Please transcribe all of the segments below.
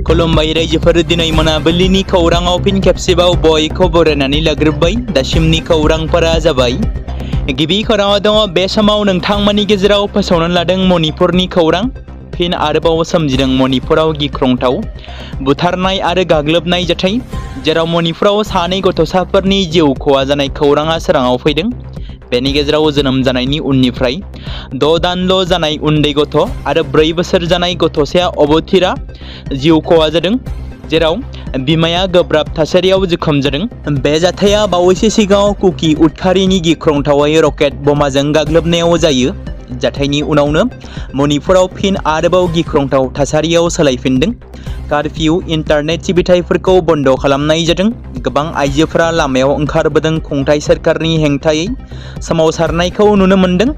खुलुमबाय रायजोफोर दिनै मोनाबिलिनि खौराङाव फिन खेबसेबाव बयखौ बरायनानै लाग्रोबाय। दासिमनि खौरांफोरा जाबाय। गिबि खौराङाव दङ बे समाव नोंथांमोननि गेजेराव फोसावनो लादों मणिपुरनि खौरां। फिन आरोबाव सोमजिदों मणिपुराव गिख्रंथाव बुथारनाय आरो गाग्लोबनाय जाथाय, जेराव मणिपुराव सानै गथ'साफोरनि जिउ खहा जानाय खौराङा सोराङाव फैदों। बेनि गेजेराव जोनोम जानायनि उननिफ्राय 6 दानल' जानाय उन्दै गथ' आरो 4 बोसोर जानाय गथ'साया अबथिरा जिउ खहा जादों, जेराव बिमाया गोब्राब थासारियाव जोखोम जादों। बे जाथाया बावैसो सिगाङाव कुकी उदखारिनि गिख्रंथावै रकेट बमाजों गाग्लोबनायाव जायो। जाथायनि उनावनो मणिपुराव फिन आरोबाव गिख्रंथाव थासारियाव सोलायफिनदों। कार्फिउ इन्टारनेट सिबिथाइफोरखौ बन्द खालामनाय जादों। गोबां आइजोफोरा लामायाव ओंखारबोदों। खुंथाय सोरखारनि हेंथायै सोमावसारनायखौ नुनो मोन्दों।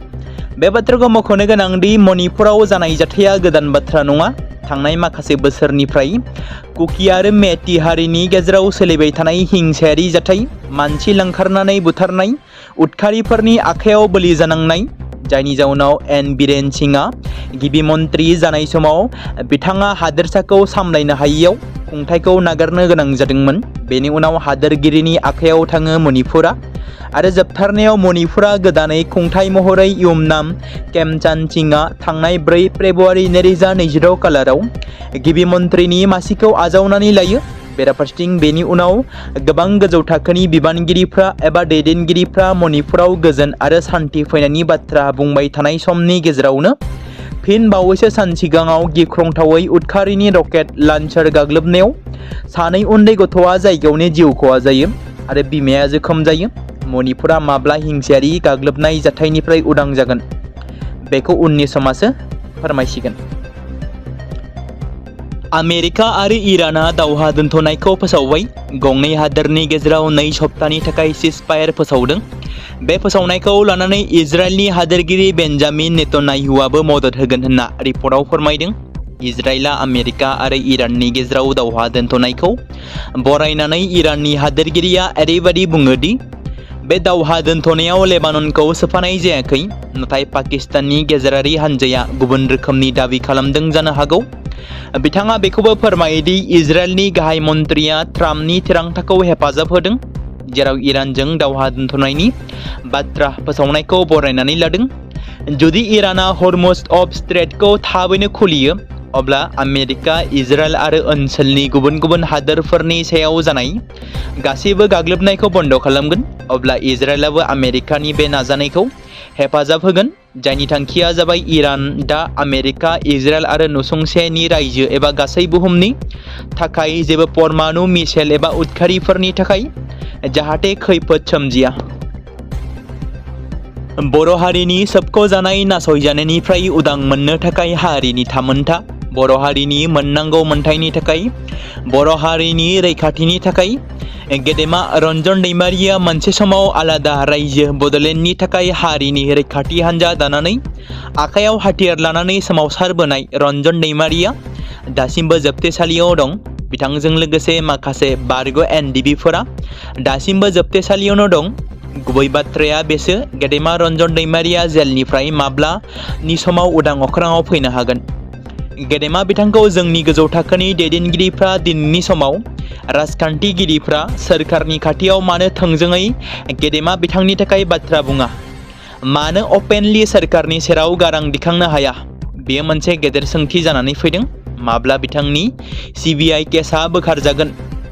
बे बाथ्राखौ मख'नो गोनांदि मणिपुराव जानाय जाथाया गोदान बाथ्रा नङा। थांनाय माखासे बोसोरनिफ्राय कुकी आरो मेति हारिनि गेजेराव सोलिबाय थानाय हिंसायारि जाथाय, मानसि लांखारनानै बुथारनाय, उदखारिफोरनि आखायाव बोलि जानांनाय, जायनि जाउनाव एन बीरेन सिंहआ गिबि मन्त्रि जानाय समाव बिथाङा हादोरसाखौ सामलायनो हायैयाव खुंथायखौ नागारनो गोनां जादोंमोन। बेनि उनाव हादोरगिरिनि आखायाव थाङो मणिपुरा आरो जोबथारनायाव मणिपुरा गोदानै खुंथाय महरै इयुमनाम खेमचान सिंहआ थांनाय 4 फेब्रुवारि 2026 खालाराव गिबि मन्त्रिनि मासिखौ आजावनानै लायो। बेराफारसेथिं बेनि उनाव गोबां गोजौ थाखोनि बिबानगिरिफ्रा एबा दैदेनगिरिफ्रा मणिपुराव गोजोन आरो सान्थि फैनायनि बाथ्रा बुंबाय थानाय समनि गेजेरावनो फिन बावैसो सान सिगाङाव गिख्रंथावै उदखारिनि रकेट लान्चार गाग्लोबनायाव सानै उन्दै गथ'आ जायगायावनो जिउ खहा जायो आरो बिमाया जोखोम जायो। मणिपुरा माब्ला हिंसायारि गाग्लोबनाय जाथायनिफ्राय उदां जागोन, बेखौ उननि समासो फोरमायसिगोन। आमेरिका आरो इराना दावहा दोनथ'नायखौ फोसावबाय। गंनै हादोरनि गेजेराव 2 सप्तानि थाखाय सिजफायार फोसावदों। बे फोसावनायखौ लानानै इजराइलनि हादोरगिरि बेन्जामिन नेतन्याहुआबो मदद होगोन होनना रिपर्टआव फोरमायदों। इजराइला आमेरिका आरो इराननि गेजेराव दावहा दोनथ'नायखौ बरायनानै इराननि हादोरगिरिया ओरैबायदि बुङो दि बे दावहा दोनथ'नायाव लेबाननखौ सोफानाय जायाखै, नाथाय पाकिस्ताननि गेजेरारि हान्जाया गुबुन रोखोमनि दाबि खालामदों जानो हागौ। बिथाङा बेखौबो फोरमायोदि इजराइलनि गाहाय मन्थ्रिया ट्राम्पनि थिरांथाखौ हेफाजाब होदों, जेराव इरानजों दावहा दोनथ'नायनि बाथ्रा फोसावनायखौ बरायनानै लादों। जुदि इराना हर्मुज अफ स्ट्रेटखौ थाबैनो खुलियो, अब्ला आमेरिका, इजराइल आरो ओनसोलनि गुबुन गुबुन हादोरफोरनि सायाव जानाय गासैबो गाग्लोबनायखौ बन्द खालामगोन। अब्ला इजराइलाबो आमेरिकानि बे नाजानायखौ हेफाजाब होगोन, जायनि थांखिया जाबाय इरान दा आमेरिका, इजराइल आरो नसुंसेनि रायजो एबा गासै बुहुमनि थाखाय जेबो परमाणु मिसाइल एबा उदखारिफोरनि थाखाय जाहाथे खैफोद सोमजिया। बर' हारिनि सोबख'जानाय नासयजानायनिफ्राय उदां मोननो थाखाय हारिनि थामोनथा, बर' हारिनि मोननांगौ मोनथायनि थाखाय, बर' हारिनि रैखाथिनि थाखाय गेदेमा रन्जन दैमारिया मोनसे समाव आलादा रायजो बड'लेण्डनि थाखाय हारिनि रैखाथि हान्जा दानानै आखायाव हाथियार लानानै सोमावसारबोनाय रन्जन दैमारिया दासिमबो जोबथेसालियाव दं। बिथांजों लोगोसे माखासे बारग' एनडिबिफोरा दासिमबो जोबथेसालियावनो दं। गुबै बाथ्राया बेसो, गेदेमा रन्जन दैमारिया जेलनिफ्राय माब्लानि समाव उदां अख्राङाव फैनो हागोन। गेदेमा बिथांखौ जोंनि गोजौ थाखोनि दैदेनगिरिफ्रा दिनैनि समाव राजखान्थिगिरिफ्रा सोरखारनि खाथियाव मानो थोंजोङै गेदेमा बिथांनि थाखाय बाथ्रा बुङा, मानो अपेनलि सोरखारनि सेराव गारां दिखांनो हाया, बेयो मोनसे गेदेर सोंथि जानानै फैदों। माब्ला बिथांनि सिबिआइ केसआ बोखारजागोन,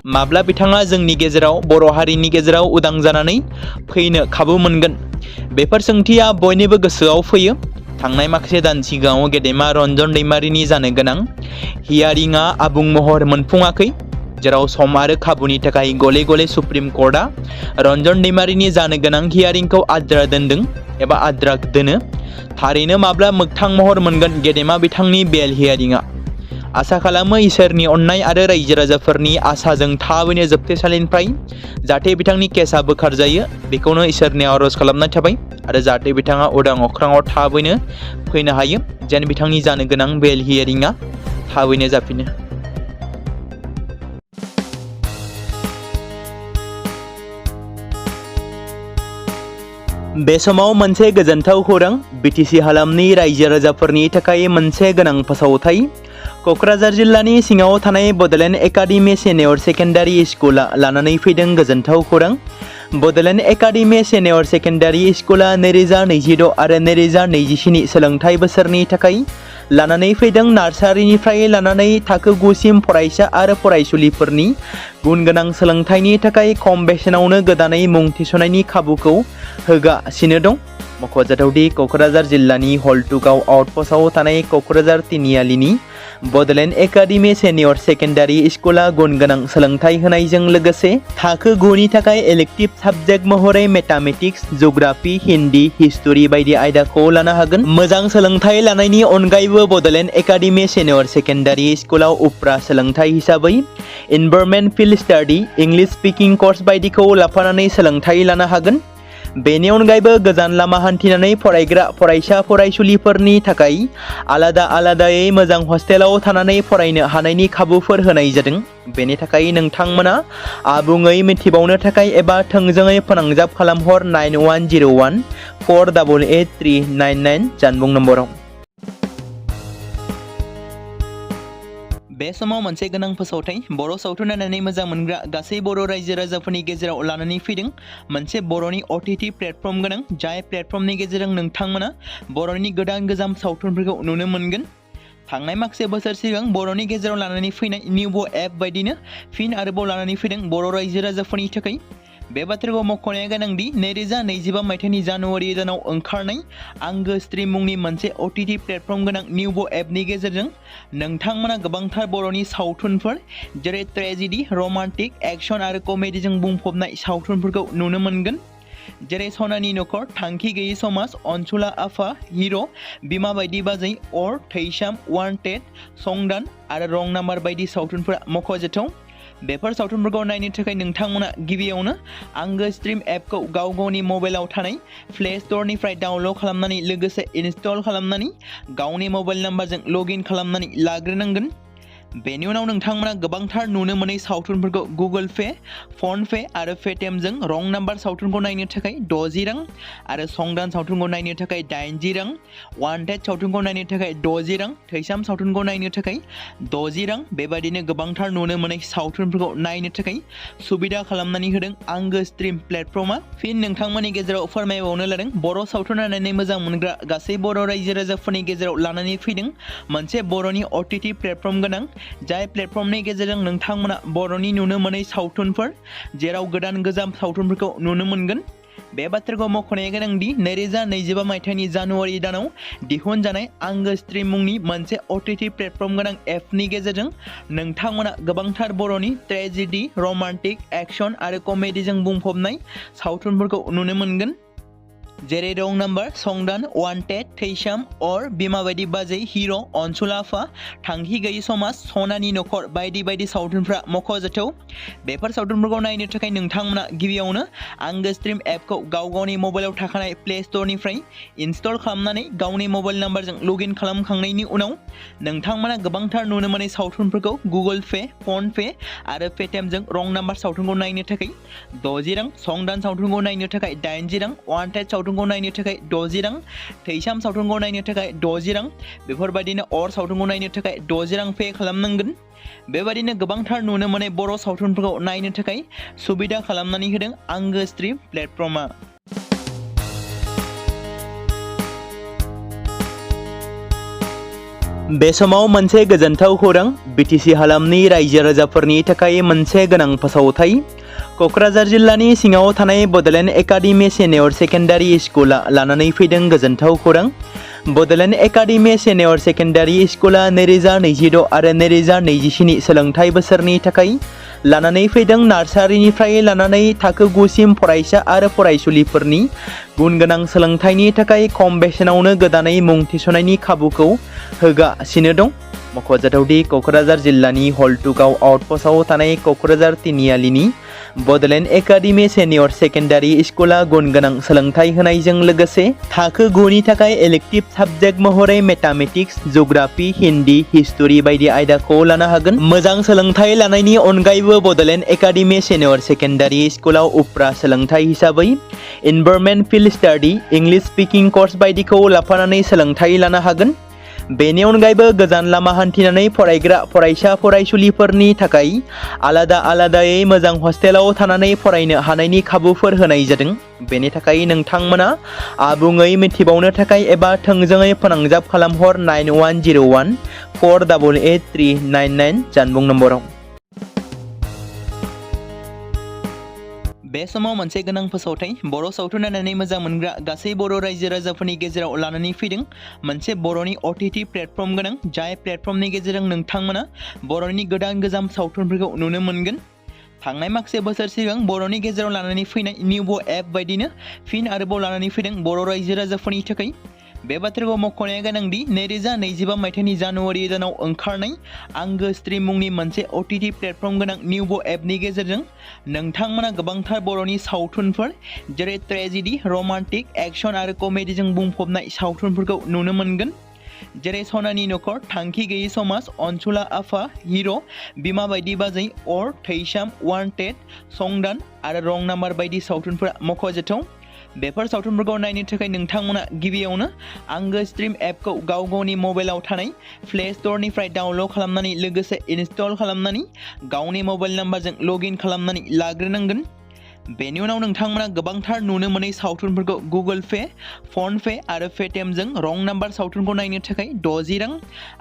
माब्ला बिथाङा जोंनि गेजेराव, बर' हारिनि गेजेराव उदां जानानै फैनो खाबु मोनगोन, बेफोर सोंथिया बयनिबो गोसोआव फैयो। थांनाय माखासे दान सिगाङाव गेदेमा रन्जन दैमारिनि जानो गोनां हियारिंआ आबुं महर मोनफुङाखै, जेराव सम आरो खाबुनि थाखाय गले गले सुप्रिम कर्टआ रन्जन दैमारिनि जानो गोनां हियारिंखौ आद्रा दोनदों एबा आद्रा दोनो। थारैनो माब्ला मोगथां महर मोनगोन गेदेमा बिथांनि बेल हियारिंआ? आसा खालामो इसोरनि अननाय आरो रायजो राजाफोरनि आसाजों थाबैनो जोबथेसालिनिफ्राय जाहाथे बिथांनि केसआ बोखारजायो, बेखौनो इसोरनि आरज खालामनाय थाबाय आरो जाहाथे बिथाङा उदां अख्राङाव थाबैनो फैनो हायो, जेन बिथांनि जानो गोनां बेल हियारिंआ थाबैनो जाफिनो। बे समाव मोनसे गोजोनथाव खौरां, बिटिसि हालामनि रायजो राजाफोरनि थाखाय मोनसे गोनां फोसावथाय। क'क्राझार जिल्लानि सिङाव थानाय बड'लेण्ड एकाडेमि सिनियर सेकेन्डारि स्कुला लानानै फैदों गोजोनथाव खौरां। बड'लेण्ड एकाडेमि सिनियर सेकेन्डारि स्कुला 2026 आरो 2027 सोलोंथाइ बोसोरनि थाखाय लानानै फैदों नार्सारिनिफ्राय लानानै थाखो 9 सिम फरायसा आरो फरायसुलिफोरनि गुन गोनां सोलोंथाइनि थाखाय खम बेसेनावनो गोदानै मुं थिसननायनि खाबुखौ होगासिनो दं। मख'जाथावदि क'क्राझार जिल्लानि हल्टुगाव आउटपस्टआव थानाय क'क्राझार तिनिआलिनि बड'लेण्ड एकाडेमि सिनियर सेकेन्डारि स्कुला गुन गोनां सोलोंथाइ होनायजों लोगोसे थाखो 9 नि थाखाय इलेक्टिभ साबजेक्ट महरै मेथामेटिक्स, जिअ'ग्राफि, हिन्दी, हिस्टरि बायदि आयदाखौ लानो हागोन। मोजां सोलोंथाइ लानायनि अनगायैबो बड'लेण्ड एकाडेमि सिनियर सेकेन्डारि स्कुलाव उफ्रा सोलोंथाइ हिसाबै environment field study, English speaking course बायदिखौ लाफानानै सोलोंथाइ लानो हागोन। बेनि अनगायैबो गोजान लामा हान्थिनानै फरायग्रा फरायसा फरायसुलिफोरनि थाखाय आलादायै मोजां हस्टेलाव थानानै फरायनो हानायनि खाबुफोर होनाय जादों। बेनि थाखाय नोंथांमोना आबुङै मिथिबावनो थाखाय एबा थोंजोङै फोनांजाब खालामहर 9101 488 399 जानबुं नम्बराव। बे समाव मोनसे गोनां फोसावथाय बर' सावथुन नायनानै मोजां मोनग्रा गासै बर' रायजो राजाफोरनि गेजेराव लानानै फैदों मोनसे बर'नि OTT प्लेटफर्म गोनां, जाय प्लेटफर्मनि गेजेरजों नोंथांमोना बर'नि गोदान गोजाम सावथुनफोरखौ नुनो मोनगोन। थांनाय माखासे बोसोर सिगां बर'नि गेजेराव लानानै फैनाय निउबो एप बायदिनो फिन आरोबाव लानानै फैदों बर' रायजो राजाफोरनि थाखाय। बे बाथ्राखौ मख'नाया गोनांदि 2025 मायथाइनि जानुवारि दानाव ओंखारनाय आंगो स्ट्रिम मुंनि मोनसे OTT प्लेटफर्म गोनां निउबो एपनि गेजेरजों नोंथांमोना गोबांथार बर'नि सावथुनफोर जेरै ट्रेजेडि, रमान्टिक, एक्शन आरो कमेडिजों बुंफबनाय सावथुनफोरखौ नुनो मोनगोन। जेरै सनानि नखर, थांखि गैयै समाज, अनसुला आफा, हिर', बिमा बायदि बाजै, अर, थैसाम, वान्टेड, संदान आरो रं नाम्बार बायदि सावथुनफोरा मख'जाथाव। बेफोर सावथुनफोरखौ नायनो थाखाय नोंथांमोना गिबियावनो आंगो स्ट्रिम एपखौ गावनि मबाइलाव थानाय प्ले स्ट'रनिफ्राय डाउनल'ड खालामनानै लोगोसे इनस्टल खालामनानै गावनि मबाइल नाम्बारजों लगइन खालामनानै लाग्रोनांगोन। बेनि उनाव नोंथांमोना गोबांथार नुनो मोनै सावथुनफोरखौ गुगोल पे, फन पे आरो पेटिएमजों रं नाम्बार सावथुनखौ नायनो थाखाय 60 रां आरो संदान सावथुनखौ नायनो थाखाय 80 रां, वान्टेड सावथुनखौ नायनो थाखाय 60 रां, थैसाम सावथुनखौ नायनो थाखाय 60 रां बेबायदिनो गोबांथार नुनो मोनै सावथुनफोरखौ नायनो थाखाय सुबिदा खालामनानै होदों आंगो स्ट्रिम प्लेटफर्मा। फिन नोंथांमोननि गेजेराव फोरमायबावनो लादों बर' सावथुन नायनानै मोजां मोनग्रा गासै बर' रायजो राजाफोरनि गेजेराव लानानै फैदों मोनसे बर'नि OTT प्लेटफर्म गोनां, जाय प्लेटफर्मनि गेजेरजों नोंथांमोना बर'नि नुनो मोनै सावथुनफोर जेराव गोदान गोजाम सावथुनफोरखौ नुनो मोनगोन। बे बाथ्राखौ मख'नाया गोनांदि 2025 मायथाइनि जानुवारि दानाव दिहुनजानाय आंगो स्ट्रिम मुंनि मोनसे OTT प्लेटफर्म गोनां एपनि गेजेरजों नोंथांमोना गोबांथार बर'नि ट्रेजेडि, रमान्टिक, एक्शन आरो कमेडिजों बुंफबनाय सावथुनफोरखौ नुनो मोनगोन। जेरै रं नाम्बार, संदान, वान्टेड, थैसाम, अर, बिमा बायदि बाजै, हिर', अनसुला आफा, थांखि गैयै समाज, सनानि नखर बायदि बायदि सावथुनफ्रा मख'जाथाव। बेफोर सावथुनफोरखौ नायनो थाखाय नोंथांमोना गिबियावनो आंगो स्ट्रिम एपखौ गावनि मबाइलाव थाखानाय प्ले स्ट'रनिफ्राय इनस्टल खालामनानै गावनि मबाइल नाम्बारजों लगइन खालामखांनायनि उनाव नोंथांमोना गोबांथार नुनो मोनै सावथुनफोरखौ गुगोल पे, फन पे आरो पेटिएमजों रं नाम्बार सावथुनखौ नायनो थाखाय 60 रां, संदान सावथुनखौ नायनो थाखाय 80 रां, वान्टेड सावथुनखौ नायनो थाखाय 60 रां, थैसाम सावथुनखौ नायनो थाखाय 60 रां बेफोरबायदिनो अर सावथुनखौ नायनो थाखाय 60 रां पे खालामनांगोन। बेबायदिनो गोबांथार नुनो मोनै बर' सावथुनफोरखौ नायनो थाखाय सुबिदा खालामनानै होदों आंगो स्ट्रिम प्लेटफर्मा। बे समाव मोनसे गोजोनथाव खौरां BTC हालामनि रायजो राजाफोरनि थाखाय मोनसे गोनां फोसावथाय। क'क्राझार जिल्लानि सिङाव थानाय बड'लेण्ड एकाडेमि सिनियर सेकेन्डारि स्कुला लानानै फैदों गोजोनथाव खौरां। बड'लेण्ड एकाडेमि सिनियर सेकेन्डारि स्कुला 2026 आरो 2027 सोलोंथाइ बोसोरनि थाखाय लानानै फैदों नार्सारिनिफ्राय लानानै थाखो 9 सिम फरायसा आरो फरायसुलिफोरनि गुन गोनां सोलोंथाइनि थाखाय खम बेसेनावनो गोदानै मुं थिसननायनि खाबुखौ होगासिनो दं। मख'जाथावदि क'क्राझार जिल्लानि हल्टुगाव आउटपस्टआव थानाय क'क्राझार तिनिआलिनि बड'लेण्ड एकाडेमि सिनियर सेकेन्डारि स्कुला गुन गोनां सोलोंथाइ होनायजों लोगोसे थाखो 9 नि थाखाय इलेक्टिभ साबजेक्ट महरै मेथामेटिक्स, जिअ'ग्राफि, हिन्दी, हिस्टरि बायदि आयदाखौ लानो हागोन। मोजां सोलोंथाइ लानायनि अनगायैबो बड'लेण्ड एकाडेमि सिनियर सेकेन्डारि स्कुलाव उफ्रा सोलोंथाइ हिसाबै environment field study, English speaking course बायदिखौ लाफानानै सोलोंथाइ लानो हागोन। बेनि अनगायैबो गोजान लामा हान्थिनानै फरायग्रा फरायसा फरायसुलिफोरनि थाखाय आलादा आलादायै मोजां हस्टेलाव थानानै फरायनो हानायनि खाबुफोर होनाय जादों। बेनि थाखाय नोंथांमोना आबुङै मिथिबावनो थाखाय एबा थोंजोङै फोनांजाब खालामहर 9101 488 399 जानबुं नम्बराव। बे समाव मोनसे गोनां फोसावथाय बर' सावथुन नायनानै मोजां मोनग्रा गासै बर' रायजो राजाफोरनि गेजेराव लानानै फैदों मोनसे बर'नि OTT प्लेटफर्म गोनां, जाय प्लेटफर्मनि गेजेरजों नोंथांमोना बर'नि गोदान गोजाम सावथुनफोरखौ नुनो मोनगोन। थांनाय माखासे बोसोर सिगां बर'नि गेजेराव लानानै फैनाय निउबो एप बायदिनो फिन आरोबाव लानानै फैदों बर' रायजो राजाफोरनि थाखाय। बे बाथ्राखौ मख'नाया गोनांदि 2025 मायथाइनि जानुवारि दानाव ओंखारनाय आंगो स्ट्रिम मुंनि मोनसे OTT प्लेटफर्म गोनां निउबो एपनि गेजेरजों नोंथांमोना गोबांथार बर'नि सावथुनफोर जेरै ट्रेजेडी, रमान्टिक, एक्शन आरो कमेडीजों बुंफबनाय सावथुनफोरखौ नुनो मोनगोन। जेरै सनानि नखर, थांखि गैयै समाज, अनसुला आफा, हिर', बिमा बायदि बाजै, अर, थैसाम, वान्टेड, संदान आरो रं नाम्बार बायदि सावथुनफोरा मख'जाथाव। बेफोर सावथुनफोरखौ नायनो थाखाय नोंथांमोना गिबियावनो आंगो स्ट्रिम एपखौ गाव गावनि मबाइलाव थानाय प्ले स्ट'रनिफ्राय डाउनल'ड खालामनानै लोगोसे इनस्टल खालामनानै गावनि मबाइल नाम्बारजों लगइन खालामनानै लाग्रोनांगोन। बेनि उनाव नोंथांमोना गोबांथार नुनो मोनै सावथुनफोरखौ गुगोल पे, फन पे आरो पेटिएमजों रं नाम्बार सावथुनखौ नायनो थाखाय 60 रां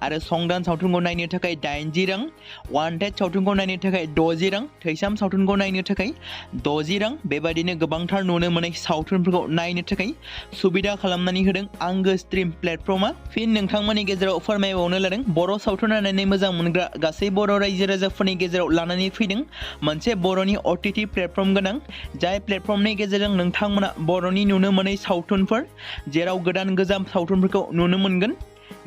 आरो संदान सावथुनखौ नायनो थाखाय 80 रां, वान्टेड सावथुनखौ नायनो थाखाय 60 रां, थैसाम सावथुनखौ नायनो थाखाय 60 रां बेबायदिनो गोबांथार नुनो मोनै सावथुनफोरखौ नायनो थाखाय सुबिदा खालामनानै होदों आंगो स्ट्रिम प्लेटफर्मा। फिन नोंथांमोननि गेजेराव फोरमायबावनो लादों बर' सावथुन नायनानै मोजां मोनग्रा गासै बर' रायजो राजाफोरनि गेजेराव लानानै फैदों मोनसे बर'नि OTT प्लेटफर्म गोनां, जाय प्लेटफर्मनि गेजेरजों नोंथांमोना बर'नि नुनो मोनै सावथुनफोर जेराव गोदान गोजाम सावथुनफोरखौ नुनो मोनगोन।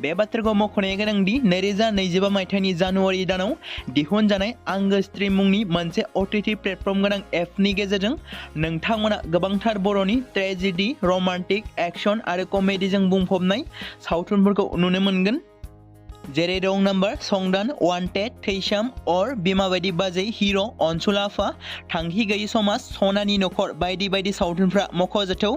बे बाथ्राखौ मख'नाया गोनांदि 2025 मायथाइनि जानुवारि दानाव दिहुनजानाय आंगो स्ट्रिम मुंनि मोनसे OTT प्लेटफर्म गोनां एपनि गेजेरजों नोंथांमोना गोबांथार बर'नि ट्रेजेडी, रमान्टिक, एक्शन आरो कमेडीजों बुंफबनाय सावथुनफोरखौ नुनो मोनगोन। जेरै रं नाम्बार, संदान, वान्टेड, थैसाम, अर, बिमा बायदि बाजै, हिर', अनसुला आफा, थांखि गैयै समाज, सनानि नखर बायदि बायदि सावथुनफ्रा मख'जाथाव।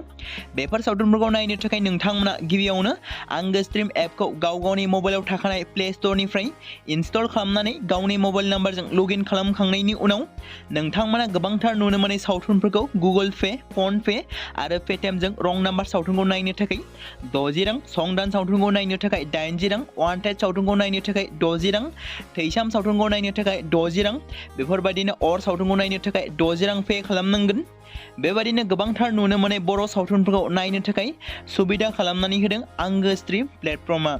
बेफोर सावथुनफोरखौ नायनो थाखाय नोंथांमोना गिबियावनो आंगो स्ट्रिम एपखौ गाव गावनि मबाइलाव थाखानाय प्ले स्ट'रनिफ्राय इनस्टल खालामनानै गावनि मबाइल नाम्बारजों लगइन खालामखांनायनि उनाव नोंथांमोना गोबांथार नुनो मोनै सावथुनफोरखौ गुगोल पे, फन पे आरो पेटिएमजों रं नाम्बार सावथुनखौ नायनो थाखाय 60 रां, संदान सावथुनखौ नायनो थाखाय 80 रां, वान्टेड सावथुनखौ नायनो थाखाय 60 रां, थैसाम सावथुनखौ नायनो थाखाय 60 रां बेफोरबायदिनो अर सावथुनखौ नायनो थाखाय 60 रां पे खालामनांगोन। बेबायदिनो गोबांथार नुनो मोनै बर' सावथुनफोरखौ नायनो थाखाय सुबिदा खालामनानै होदों आंगो स्ट्रिम प्लेटफर्मा।